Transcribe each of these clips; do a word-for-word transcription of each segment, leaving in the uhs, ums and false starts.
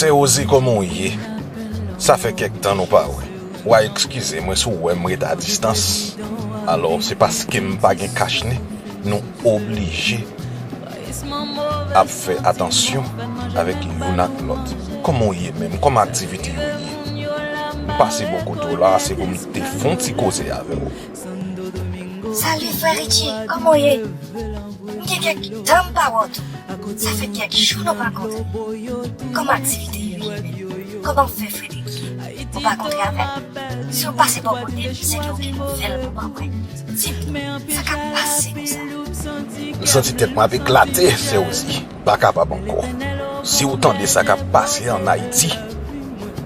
Sè Ozi, kòman w ye? Sa fè kèk tan nou pa wè. W a eskize mwen si w wè m ret a distans. Alò, se paske m pa gen kach nen, nou oblije ap fè atansyon avèk youn ak lòt. Kòman w ye menm? Kòman aktivite yo ye? M pase bò kote w la, se pou m te fè yon ti koze avè w. Salut frè Richie, kòman w ye? M gen kèk tan m pa wè w tou. Sa fè kèk jou nou pa kontre. Kòman aktivite yo ye menm? Kòman frè Frederick ye? Ou pa kontre avè l? Si w pase bò kote m, se ke w gen nouvèl pou ban mwen. Di m non, sa k ap pase konsa? M santi tèt mwen ap eklate, sè Ozi. Pa kapab ankò. Si w tande sa k ap pase ann Ayiti,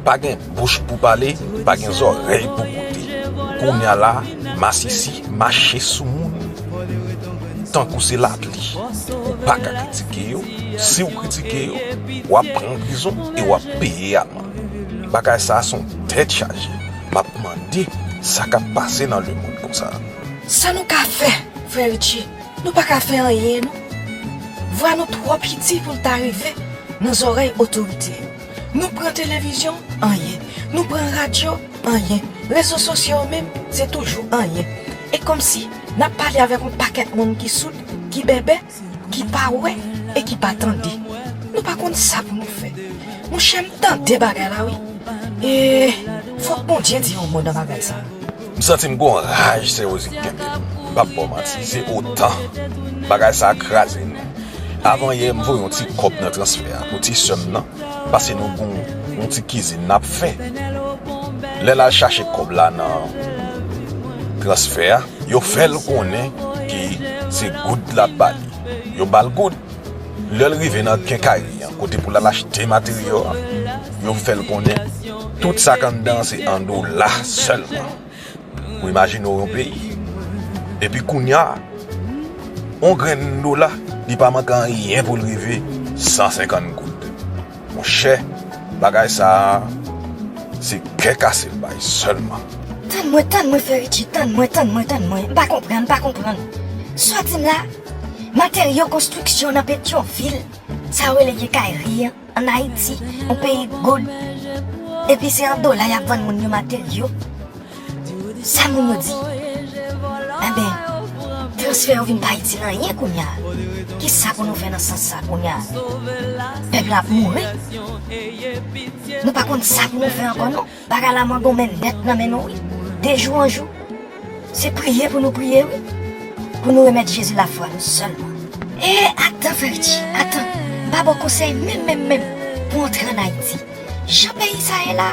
pa gen bouch pou pale, pa gen zòrèy pou koute. Kounye a la, masisi mache sou moun tankou se lapli. Ou pa ka kritike yo. Si w kritike yo, w ap pran prizon e w ap peye amann. Bagay sa a se yon tèt chaje. M ap mande sa k ap pase nan lemonn konsa. Sa nou ka fè, frè Richie? Nou pa ka fè anyen, non. Vwa nou twò piti pou l ta rive nan zòrèy otorite yo. Nou pran televizyon, anyen. Nou pran radyo, anyen. Rezo sosyo yo menm, se toujou anyen. E kòmsi n ap pale avèk yon pakèt moun ki soud, ki bèbè, ki pa wè e ki pa tande. Nou pa konn sa pou nou fè. Monchè, m tande bagay la, wi. E fòk Bondye di yon mo nan bagay sa a. M santi m gon raj, sè Ozi k kenbe m. M p ap ba w manti, se otan bagay sa a kraze nou. Avan yè, m voye yon ti kòb nan transfè a pou ti sè m nan, paske nou gon yon ti kizin n ap fè. Lè l al chache kòb la nan transfè a, yo fè l konnen ke se goud l ap ba li. Yo ba l goud. Lè l rive nan kenkayri an, kote pou l al achte materyo a, yo fè l konnen tout sa k anndan an se an dola sèlman. Ou imajine w yon peyi. Epi kounye a, yon grenn dola, li pa manke anyen pou l rive san senkant goud. Monchè, bagay sa a, se kè kase l bay sèlman. Tann mwen, tann mwen, frè Richie, tann mwen, tann mwen, tann mwen. M pa konprann, m pa konprann. Sa w di m la? Materyo konstriksyon nan Petyonvil, sa yo rele kenkayri an, ann Ayiti, yon peyi goud. Epi se an dola y ap vann moun yo materyo. Sa moun yo di? Enben, transfè yo vin pa itil anyen kounye a. Kisa pou nou fè nan sans sa kounye a? Pèp la ap mouri. Nou pa konn sa pou nou fè ankò non. Bagay la mangonmen nèt nan men nou wi. De jou an jou, se priye pou nou priye wi. Pou nou remèt Jezi lafwa nou sèlman. E atan frè Richie, atan. M pa ba w konsèy menm, menm, menm pou w antre ann Ayiti. Jan peyi sa ye la,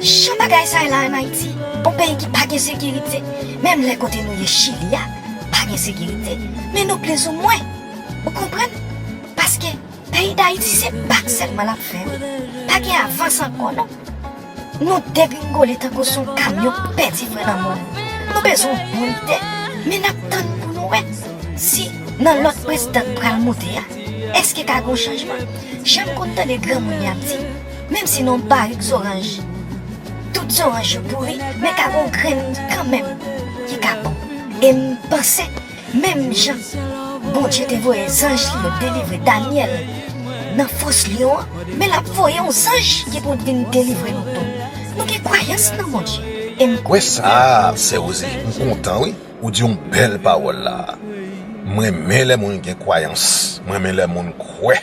jan bagay sa ye la ann Ayiti, yon peyi ki pa gen sekirite. Menm lè kote nou ye Chili a, pa gen sekirite. Men nou plizoumwen, ou konprann? Paske peyi Dayiti se bak sèlman l ap fè wi. Pa gen avans ankò non. Nou degringole tankou se yon kamyon k pèdi fren nan mòn. Nou bezwen yon bon lidè, men n ap tann pou nou wè si nan lòt prezidan k pral moute a, èske ka gen yon chanjman. Jan m konn tande granmoun yo ap di, menm si nan yon barik zoranj, tout zoranj yo pouri, men ka gen yon grenn kanmenm ki ka bon. E m panse, menm jan Bondye te voye zanj li yo delivre Danyèl nan fòs lyon an, men l ap voye yon zanj ki pou vin delivre nou tou. Nou gen kwayans nan Bondye. E m Kwè sa, sè Ozi, m kontan wi, ou di yon bèl pawòl la. M renmen lè moun gen kwayans, m renmen lè moun kwè.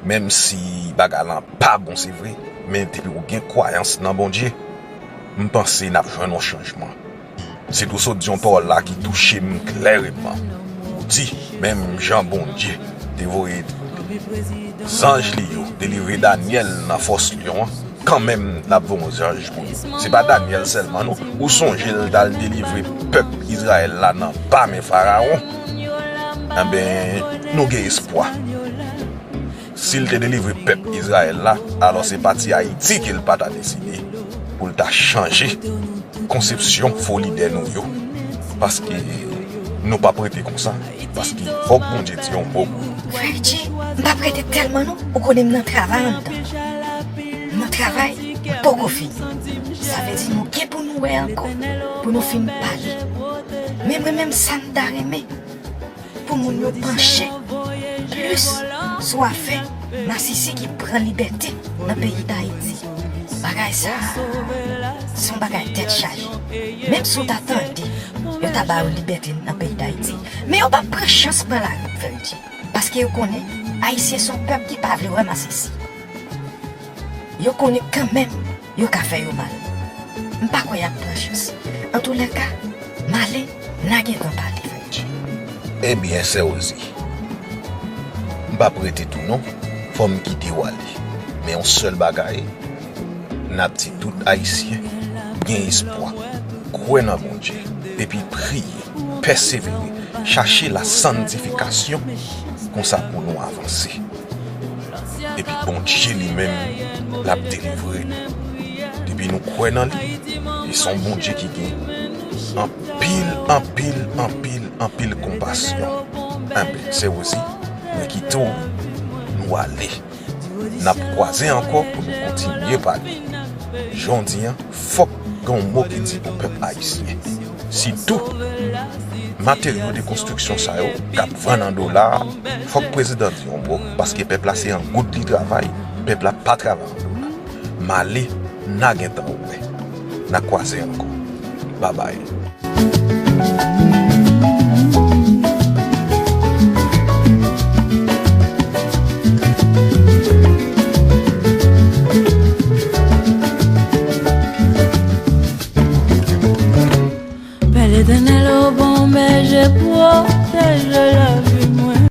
Menm si bagay lan pa bon, se vre, men depi ou gen kwayans nan Bondye, m panse n ap jwenn yon chanjman. Se tou sot di yon pawòl la ki touche m klèreman. Ou di, menm jan Bondye te voye zanj li yo delivre Danyèl nan fòs lyon an, kanmenm l ap voye yon zanj pou nou. Se pa Danyèl sèlman non. Ou sonje l t al delivre pèp Izrayèl la nan pa men Farawon? Enben, nou gen espwa. Si l te delivre pèp Izrayèl la, alò se pati Ayiti ke l pa ta deside pou l ta chanje konsepsyon fo lidè nou yo. Paske nou p ap rete konsa. Paske fòk Bondye di yon mo pou nou. Frè Richie, m p ap rete tèlman non, ou konnen m nan travay anndan. M nan travay, m poko fini. Sa vle di nou gen pou nou wè ankò, pou nou fin pale. Men mwen menm sa m ta renmen, pou moun yo panche plis sou afè masisi ki pran libète nan peyi Dayiti. Bagay sa a, se yon bagay tèt chaje. Menm si w ta tande yo ta ba yo libète nan peyi Dayiti, men yo p ap pran chans pran lari pou fè l di. Paske yo konnen Ayisyen se yon pèp ki pa vle wè masisi. Yo konnen kanmenm yo ka fè yo mal. M pa kwè y ap pran chans. Antoulèka, m ale, n a gentan pale, Freddy. Ebyen, sè Rosie, m p ap rete tou non, fò m kite w ale. Men yon sèl bagay, n ap di tout Ayisyen, gen espwa, kwè nan Bondye, epi priye, pèsevere, chache la santifikasyon, konsa pou nou avanse. Epi Bondye li menm, l ap delivre nou. Depi nou kwè nan li, li se yon Bondye ki gen anpil, anpil, anpil, anpil konpasyon. Enben, sè Rosie, mwen kite w, nou ale. N ap kwaze ankò pou nou kontinye pale. Jodi a, fòk gen yon mo ki di pou pèp ayisyen. Sitou, materyo de konstriksyon sa yo k ap vann an dola, fòk prezidan di yon mo, paske pèp la se an goud li travay, pèp la pa travay an dola. M ale, n a gentan wè. N a kwaze ankò. Babay.